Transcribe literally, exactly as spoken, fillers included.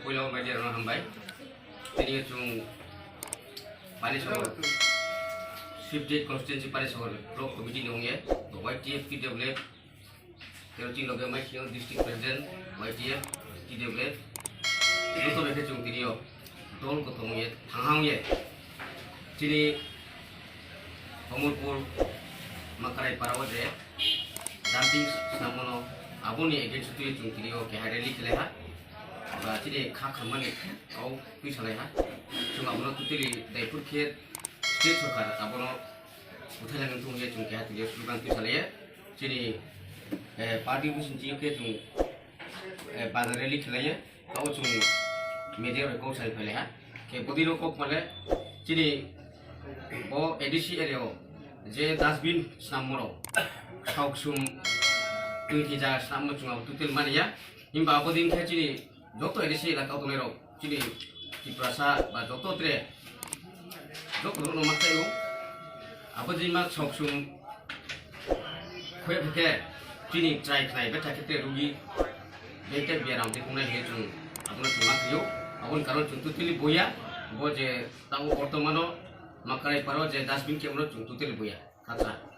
Puila o media rok hambai. Tini chwng Panisahar, Sibdei constituency Panisahar block committee ni ongye, Y T F, T W F, tero chini loge mai siyang district president, Y T F, T W F, joto bai khe chwng tini o dol kothom ongye, thangha ongye. Chini Omorpur Makarai para o je dumping swnamano, aboni against twi chwng tini o keha rally khlai ha. Ba chini kha khammani kok twi salai ha. Chwng abono totally daipur khe state sorkar abono uthai lai nang thung ye chwng keha tini o slogan twi salai ye. Chini, eh, party bising twi khe chwng, eh, bazar rally khlai ye. Tao chwng media bai kok sai phailai ha. Khe bwdwi no kok male chini bo A D C area o je dustbin swnam moro, sok sum twi kija swnam mo chwng abo tutel mani ya. Himba abo din khe chini joto A D C elaka o tongnai rok chini Tiprasa ba joto tre joto rok no ma khaio. Abo jima sok sum Khuyap khe chini chai khlai betha khe te rugi bente biaram te kungnai he chwng abono chwng ma thio. Aboni karon chwng totally boya. Bo je tamo bortomano Makarai paro je dustbin khe abono chwng totally boya. Khatha.